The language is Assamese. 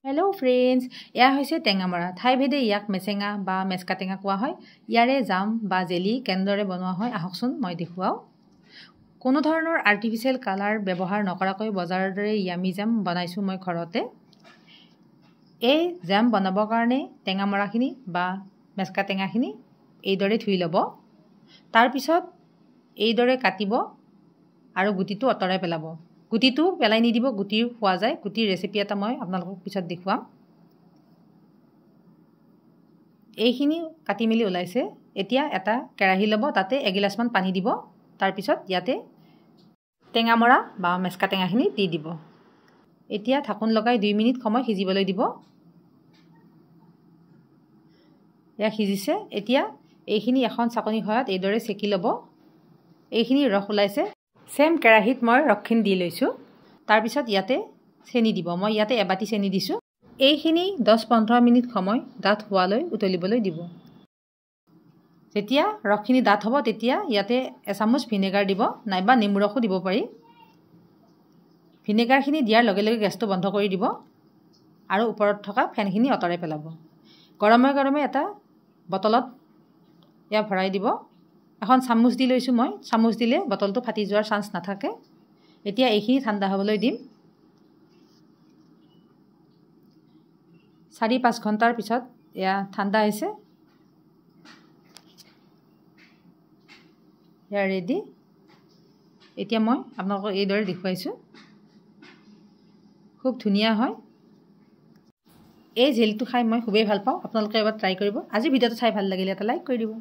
হেল্ল' ফ্ৰেণ্ডছ, এয়া হৈছে টেঙামৰা। ঠাইভেদে ইয়াক মেচেঙা বা মেচকা টেঙা কোৱা হয়। ইয়াৰে জাম বা জেলি কেনেদৰে বনোৱা হয় আহকচোন মই দেখুৱাওঁ। কোনো ধৰণৰ আৰ্টিফিচিয়েল কালাৰ ব্যৱহাৰ নকৰাকৈ বজাৰৰ দৰে য়ামি জাম বনাইছোঁ মই ঘৰতে। এই জাম বনাবৰ কাৰণে টেঙামৰাখিনি বা মেচকা টেঙাখিনি এইদৰে ধুই ল'ব। তাৰপিছত এইদৰে কাটিব আৰু গুটিটো আঁতৰাই পেলাব। গুটিটো পেলাই নিদিব, গুটিও খোৱা যায়। গুটিৰ ৰেচিপি এটা মই আপোনালোকক পিছত দেখুৱাম। এইখিনি কাটি মেলি ওলাইছে। এতিয়া এটা কেৰাহী ল'ব, তাতে এগিলাচমান পানী দিব। তাৰপিছত ইয়াতে টেঙামৰা বা মেচকা টেঙাখিনি দি দিব। এতিয়া ঢাকোন লগাই 2 মিনিট সময় সিজিবলৈ দিব। এয়া সিজিছে। এতিয়া এইখিনি এখন চাকনি সহায়ত এইদৰে চেকি ল'ব। এইখিনি ৰস ওলাইছে। চেম কেৰাহীত মই ৰসখিনি দি লৈছোঁ। তাৰপিছত ইয়াতে চেনি দিব। মই ইয়াতে এবাটি চেনি দিছোঁ। এইখিনি 10-15 মিনিট সময় ডাঠ হোৱালৈ উতলিবলৈ দিব। যেতিয়া ৰসখিনি ডাঠ হ'ব তেতিয়া ইয়াতে এচামুচ ভিনেগাৰ দিব, নাইবা নেমু ৰসো দিব পাৰি। ভিনেগাৰখিনি দিয়াৰ লগে লগে গেছটো বন্ধ কৰি দিব আৰু ওপৰত থকা ফেনখিনি আঁতৰাই পেলাব। গৰমে গৰমে এটা বটলত এয়া ভৰাই দিব। এখন চামুচ দি লৈছোঁ মই। চামুচ দিলে বটলটো ফাটি যোৱাৰ চান্স নাথাকে। এতিয়া এইখিনি ঠাণ্ডা হ'বলৈ দিম। 4-5 ঘণ্টাৰ পিছত এয়া ঠাণ্ডা হৈছে। এয়া ৰেডি। এতিয়া মই আপোনালোকক এইদৰে দেখুৱাইছোঁ। খুব ধুনীয়া হয়। এই জেলটো খাই মই খুবেই ভাল পাওঁ। আপোনালোকে এবাৰ ট্ৰাই কৰিব। আজিৰ ভিডিঅ'টো চাই ভাল লাগিলে এটা লাইক কৰি দিব।